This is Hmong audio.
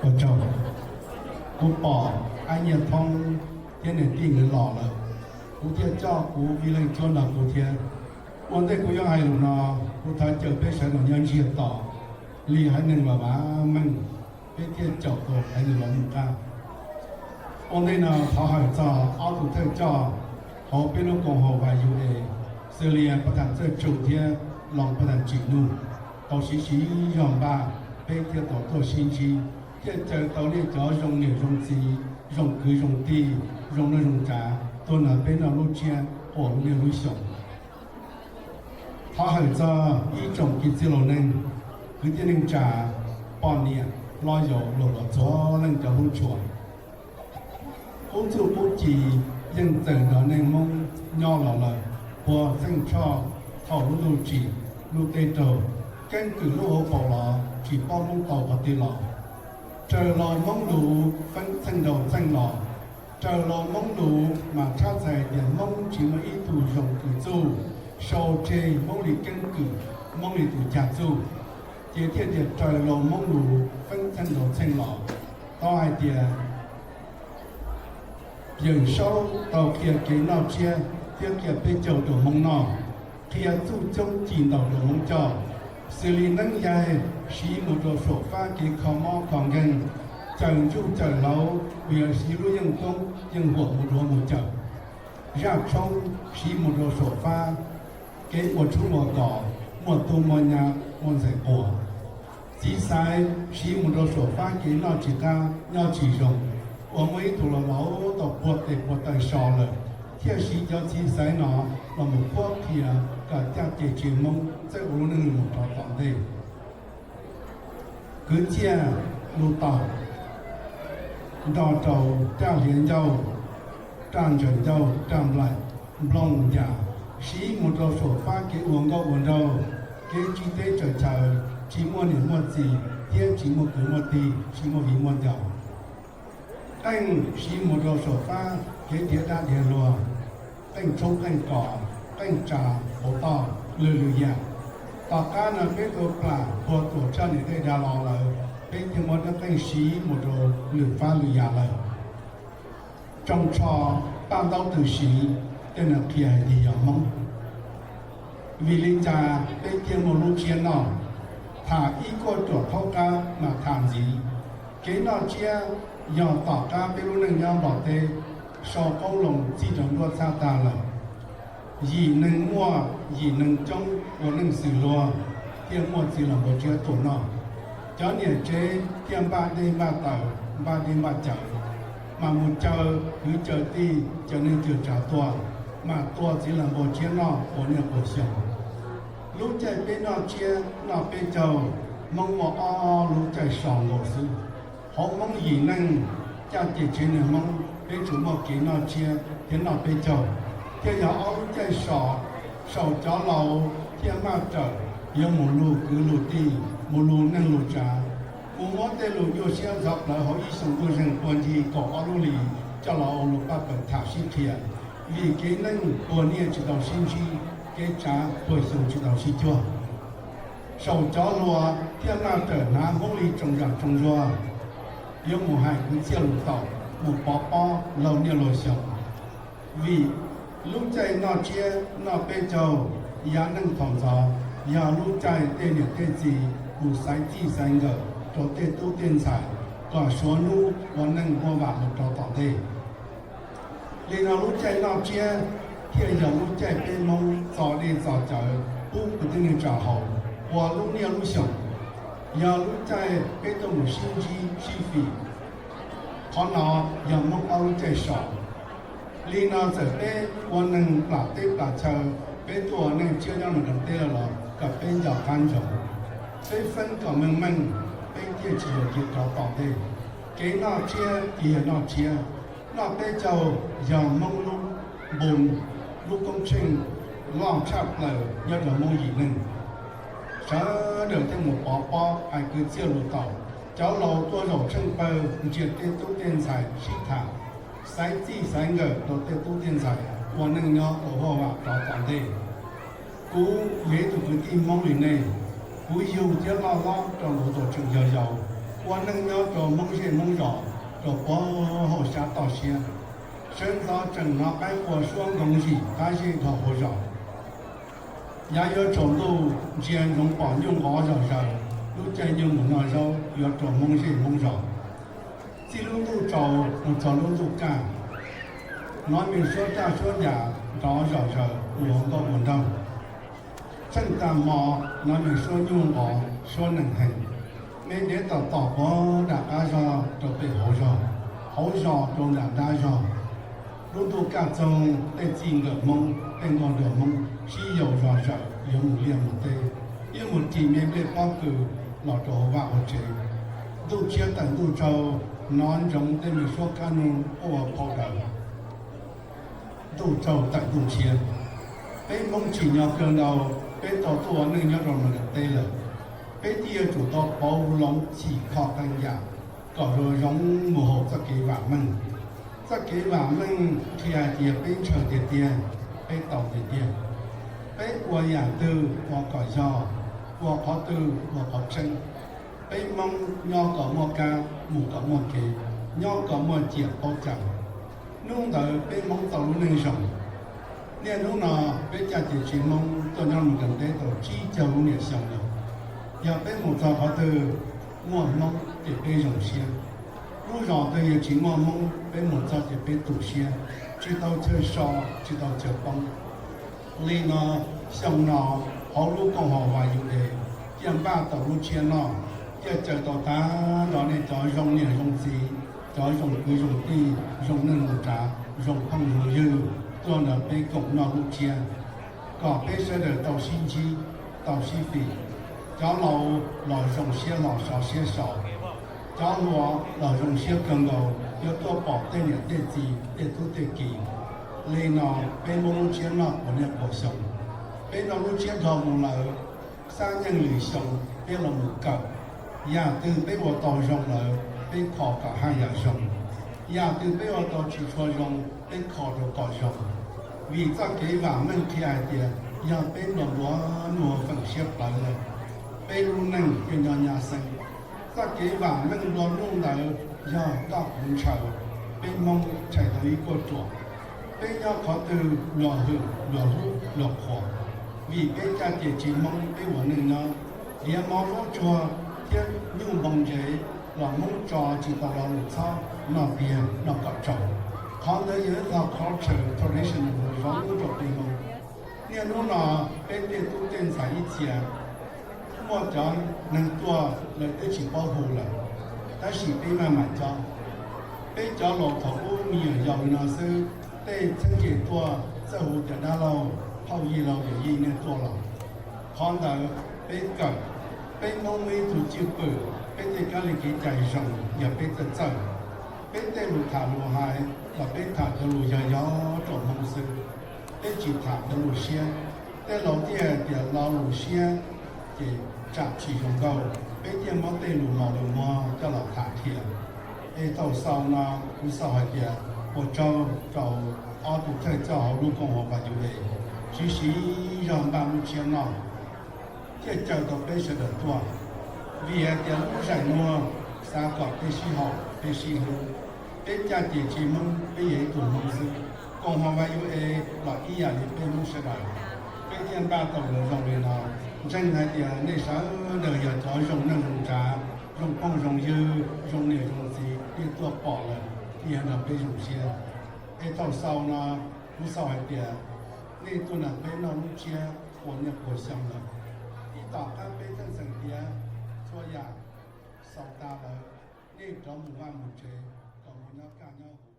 Ua tsaug. Kuv pom Ab Nyiaj Thoob thiab niam tij nkawd los lawm, kuv thiaj coj kuv Vij Leej Cuab nrog kuv thiab. Ua ntej kuv yuav hais lus no, kuv thov caw peb sawv daws nyob ntsiag to li haiv neeg los vam meej, peb thiaj caum tau haiv neeg los mus qab. Ua ntej no thov hawm txog ob tug thawj coj hauv peb lub koom haum vas U A, xws li Pov Tham Txawj Tsum thiab Loos Pov Tham Tsim Nuj, tau siv siv zog npaj, peb thiaj tau tuaj sib ntsib thiaj caw tau nej cov zoo niam zoo txiv, zoo kwv zoo tij, zoo neej zoo tsav tuaj nrog peb noj lub tsiab quas lub niaj lub xyoo. Thov hawm txog ib tsoom kwv tij laus neeg, kwv tij neej tsa, poj niam, hlob yau, luag los txhua leej cov hlub tshua. Qub txuj qub ci yeej txawm nrog neej Hmoob nyob los lawm puag txheej tshoj thaum lub ntuj tsim lub teb raug, keeb kwm lub hauv paus los tsis paub Hmoob tau qhov twg los. Raws los Hmoob lus feeb txheej dhau txheej los, raws los Hmoob lus mas tshab txhais tias Hmoob tsis muaj ib tug zoo kwv txuj, sau tseg Hmoob li keeb kwm, Hmoob li tus cag txuj, ces thiaj tias raws los Hmoob lus feeb txheej dhau txheej los. Tau hais tias Yawm Saub tau qhia kev noj tsiab thiab qhia peb caug rau Hmoob noj, qhia txuj coob ci ntau rau Hmoob coj, xws li neeb yaig siv mus rau suam fab kev kho mob kho nkeeg, cawm ntsuj cawm hlauv, vim siv lub yeej koob yeej huam mus duav mus cawm. Zaj tshoob siv mus rau suam fab kev ua tshoob ua kos, muaj tub muaj nyab muaj ntxhais quas. Txiv xaiv siv mus rau suam fab kev noj tsis qab nyob tsis zoo, uas muaj ib tug laus laus tau puag tes puag taw so lawm, thiaj siv cov txiv xaiv no los mus qhuab qhia kom caj ces tsev Hmoob txawj ua lub neej mus rau tom ntej. Kwv txhiaj lus tau nrog rau raj hliav ncauj, raj ntsaws ncauj, raj nplaim, nplooj ncas, siv mus rau suam fab kev ua nkauj ua nraug, kev tsiv teb tsaws chaw, tsis muaj niam muaj txiv thiab tsis muaj kwv muaj tij, tsis muaj viv muaj ncaus. Qeej siv mus rau suam fab kev dhia dab dhia luag, qeej tshoob qeej kos, qeej tsa, hauv toj, lwm lwm yam. Tom qab no peb tua plam puag tuam tshaj niam dej dag los lawm, peb thiaj muab rab qeej siv mus rau lwm fab lwm yam lawm. Tsoos tsho paj ntaub tw siv, tej no qhia hais tias yog Hmoob. Vim li cas peb thiaj muaj lub tsiab noj? Tham ib kuaj ruam thaub qab mas tham ntxiv. Kev noj tsiab yog tom qab peb lub neej nyob nplog teb, sau qoob loo txij rau nruab txhab tag lawm. Yim neeg muaj yim neeg coob ua neej xws luag, thiaj muaj txiv los npau tsiab tuaj noj. Cov niam tsev thiaj npaj dej npaj taws, npaj dej npaj cawv, mas mus caw kwv caw tij, caw neej caw tsav tuaj, mas tua txiv los npau tsiab noj ua niaj ua xyoo. Lub caij peb noj tsiab noj peb caug, Hmoob muaj ob lub caij so nkaus xwb. Hauv Hmoob yim neeg, caj ces tsev neeg Hmoob peb tsuas muaj kev noj tsiab thiab noj peb caug, thiaj yog ob lub caij so, saum cov laus thiaj maj rawm yuav mus lug kwv lug tij, mus lug neej lug tsav, mus muab tej lus nyuaj siab ntxhov plawv hauv ib xyoo ntuj zeeg puag ncig kaum ob lub hlis coj los ua lus paj pawg tham sib qhia, vim kev neej puag niaj tsis tau sib ntsib, kev tsav puag xyoo tsis tau sib cuag. Saum cov hluas thiaj maj rawm hnav Hmoob li tsoom zam tsoom zuag, yuav mus hais kwv txhiaj lus tau, mus pov pob laug niaj laug xyoo. Vim lub caij noj tsiab noj peb caug yav neej thaum ntxov yog lub caij tej niam tej txiv mus xaiv txij xaiv nkawm rau tej tub tej ntxhais kom suav hnub ua neej muaj vam mus rau tom ntej. Li no lub caij noj tsiab thiaj yog lub caij peb Hmoob txo dej txo cawv pub kwv tij neej tsa haus ua lub niaj lub xyoo, yog lub caij peb tuaj mus sib ntsib sib fim. Qhov no yog Hmoob ob lub caij so. Li no txawm peb ua neeg plam teb plam chaw, peb tuaj ua neej tshiab nyob nram teb los kom peb nco qab ntsoov, peb feeb kom meej meej, peb thiaj tsis yuav kev rov tom ntej. Kev noj tsiab ces yog noj tsiab, noj peb caug yog Hmoob lub npu, lub koob tsheej loj tshaj plaws nyob rau Hmoob yim neeg. Sawv daws thiaj mus pov pob hais kwv txhiaj lus tau. Cov laus tuaj zaum tsheej pawg ntsia tej tub tej ntxhais sib tham, xaiv txij xaiv nkawm rau tej tub tej ntxhais ua neej nyob tau huaj vam rov tom ntej. Kuv yog ib tug kwv tij Hmoob li nej, kuv yug thiab loj hlob rau ntu tuam tseem yog yaus, Ua neej nyob rau Hmoob zej Hmoob zos rau puag hauv xyab toj siab, sawv ntxov tseem hnov qaib qua suab nkoos zim qab zej dhau hauv zos. Yav yuav tsaus ntuj ntsia ntsoov pom nyuj nqov zom zaws, lub caij nyuj mus noj zaub yuav rau Hmoob zej Hmoob zos. Txij lub ntuj tsaus mus txog lub ntuj kaj, hnov me suab raj suab yam nrov zom zaws ua nkauj ua nraug. Tsheej tag hmo hnov me suab nyuj nqov suab neeg heev, me dev tom tom puag nram qab zog rau pem hauv zog, hauv zos rau nram nrab zog. Lub ntuj kaj txoog, tej txij nkawm Hmoob, tej nkauj nraug Hmoob sib yaum zom zaws yuav mus liaj mus teb, yuav mus ris me nplej pob kws los rau hauv vaj hauv tsev. Ntuj tshiab tawm ntuj tsaug, hnov ntsoov tej me suab kab noog quaj ua phau daws. Ntuj tsaug tawm ntuj tshiab, peb Hmoob tsim nyog kawg nkaus peb tau tuaj ua neej nyob rau no lawm teb lawm. Peb twb yuav tsum tau pauv hloov chim kho qee yam kom zoo zoo mus haum txoj kev vam meej. Txoj kev vam meej qhia hais tias peb ntshaw tiag tiag, peb tau tiag tiag. Peb ua yam twg ua kom yog, ua qhov twg ua qhov tseeb. Peb Hmoob nyob kom muaj kab, mus kom muaj kev, nyob kom muaj ciam paub cawm. Hnub ntawd peb Hmoob tau lub neej zoo. Niaj hnub no peb caj ces tsis Hmoob tuaj nyob mus kawm teb tau tsib caug lub niam xyoo lawm. Yog peb mus txog qhov twg muaj Hmoob ces peb zoo siab. Lub zos twg yog tsis muaj Hmoob peb mus txog ces peb tu siab, tsis tau chaw so, tsis tau chaw poob. Li no, xyoo no hauv lub koom haum Value Day, cia npaj tau lub tshiab noj, cia caw tau tag nrho nej cov zoo niam zoo txiv, cov zoo kwv zoo tij, zoo neej zoo tsav, zoo phooj zoo ywg tuaj nrog peb koom noj lub tshiab, kom peb sawv daws tau sib ntsib, tau sib fim. Cov laus los zoo siab los sov siab sov, cov hluas los zoo siab kawg nkaus yuav tuaj pom tej niam tej txiv tej tub tej ki. Li no, peb muab lub tshiab noj puas niaj puas xyoo, peb noj lub tshiab dhau mus lawm, xab nyeej lwm xyoo peb los mus kawm. Yam twg peb ua tau zoo lawm peb kho kom haj yam zoo, yam twg peb ua tau tsis tshua zoo peb kho rau kom zoo. Vim txoj kev vam meej qhia hais tias yog peb nplua nplua nuj feem siab plawv lawm, peb lub neej thiaj nyob nyab xeeb. Txoj kev vam meej nplua nuj ntawd yog koj kuv ntshaw, peb Hmoob tshais tau ib kuaj ruam. Peb nyob qhov twg luag hwm luag hlub luag qhuas, vim peb caj ces tsis Hmoob peb ua neej nyob. Diav mov zaub tsuag thiab nyuj npoo ntsev los Hmoob tso tsis tau lo lus txhob noj tiag noj kom tsaus. Qhov ntawd yog ib qho culture tradition zoo rau peb Hmoob. Niaj hnub no peb tej tub tej ntxhais ib txhia muaj cov neeg tuaj lawv twb tsis paub hu lawm, tab sis peb maj mam cob. Peb cov laus thaum ub me nyuam yaus li no xwb, tej txheeb ze tuaj txawj hu tias dab laug, phauj, yij laug, yawm yij nej tuaj los. Qhov ntawd peb kawm, peb Hmoob muaj ib tug cwj pwm, peb tej kab li kev cai zoo yog peb txawj txawj. Peb tej lus tham lus hais los peb tham cov lus yog yog rau Hmoob xwb, peb tsis tham cov lus siab. Tej laus thiaj hais tias lo lus siab ces tsam tsis zoo nkauj, peb thiaj muab tej lus mos lus muag coj los tham qhia. Es thaum xaus no kuv xav hais tias ua tsaug rau ob tug thawj coj hauv lub koom haum Value Day, siv siv zog npaj lub tshiab noj thiaj caw tau peb sawv daws tuaj. Vim hais tias lub zais muag xav kom peb sib haum peb sib hlub. Peb caj ces tsis Hmoob, peb yog ib tug Hmoob xwb. Koom haum Value Day los ib yam li peb Hmoob sawv daws, peb thiaj npaj tau lawv zoo li no. Ntseeg hais tias nej sawv daws yog cov zoo neej zoo tsav, zoo phooj zoo ywg, zoo niam zoo txiv nej tuaj pom lawm, nej yog nrog peb zoo siab. Es thaum xaus no kuv xav hais tias nej tuaj nrog peb noj lub tshiab ua niaj ua xyoo lawm. Ib tom qab peb theej xeem tiav txhua yam xaus tas lawm, nej rov mus vaj mus tsev kom mus nyob kaj nyob huv.